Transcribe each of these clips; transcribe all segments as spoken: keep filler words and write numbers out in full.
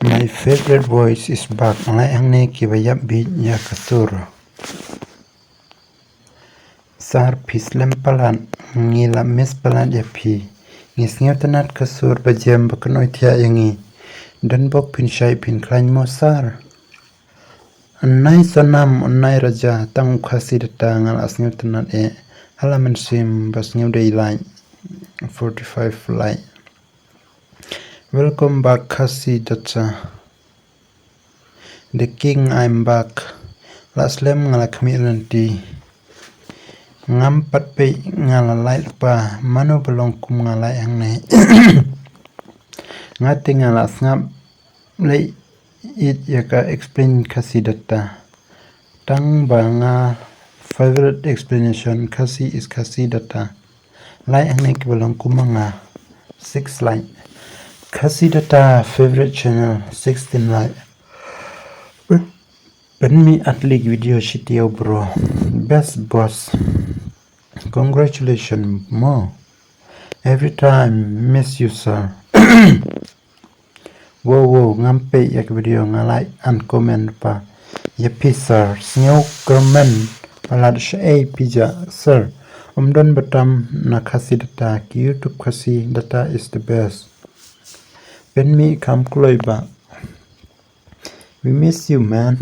My favorite voice is back. Lai hangne kiba ïap bit ïa ka sur. Sir, phi slem palat, ngi la miss palat ïa phi. Ngi sngewtynnat ka sur ba jem ba kynnoh thiah ïa ngi. Don bok phin shai phin khlaiñ mo sir. Nai Sonam, nai Raja, tang u Khasi Data nga la sngewtynnat eh. Hala mynsiem ba sngewdei like. Forty-five like. Welcome back Khasi Data. The king, I'm back. La slem nga la khmih lynti. Ngam pat peit nga la like pa mano ba long kum nga like hangne. Nga te nga la sngap leh it ïa ka explain Khasi Data. Tang ba nga favorite explanation Khasi is Khasi Data. Like hangne kiba long kum ma nga six like. Khasi Data favorite channel sixteen like. Pynmih atlik video shitiaw bro. Best boss. Congratulations mo. Every time miss you sir. Wow wow ngam peit ïa ka video nga like and comment pa. Ïa phi sir sngew kyrmen palat shaei phi jah sir. Um don batam na Khasi Data ki YouTube Khasi Data is the best. Pynmih kham kloi ba. We miss you man.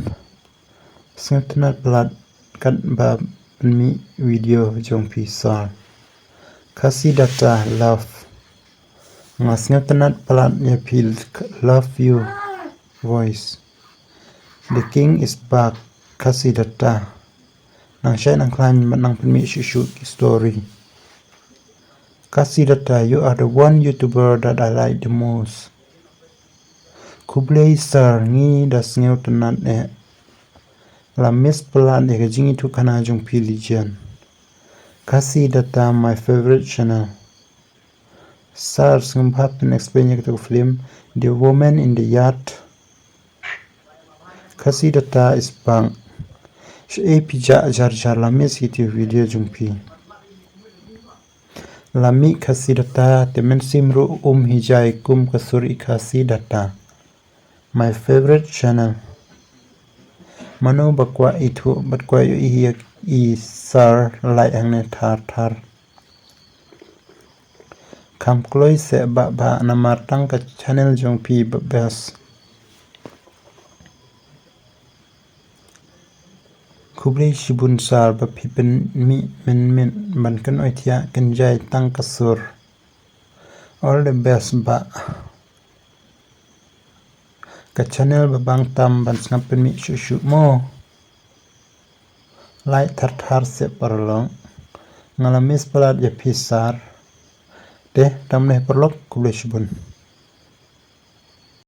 Sngewtynnat palat katba pynmih video jong phi sir. Khasi Data love. Nga sngewtynnat palat ïa phi love you voice. The king is back Khasi Data. Nang shai nang khlaiñ bad nang pynmih shuh shuh ki story. Khasi Data, you are the one YouTuber that I like the most. Khublei sir ngi da sngewtynnat eh. La miss palat ïa ka jingïathuhkhana jong phi legend. Khasi Data my favorite channel. Sir sngewbha phin explain ïa katu ka film The Woman in the Yard. Khasi Data is back. Shaei phi jah jar jar la miss ïa katu video jong phi. La mih Khasi Data te mynsiem ruh um hi jai kum ka sur i Khasi Data. My favorite channel. Mano ba kwah ithuh bad kwah ïohi ïa i sir like hangne thar thar. Kham kloi seh bah bah namar tang ka channel jong phi ba best. Khublei shibun sir ba phi pynmih mynmiet ban kynnoh thiah kynjai tang ka sur. All the best bah. Ka channel ba bang tam ban sngap pynmih shuh shuh mo. Like thar thar seh paralok. Nga la miss palat ïa phi sir. Te tam ne paralok khublei shibun.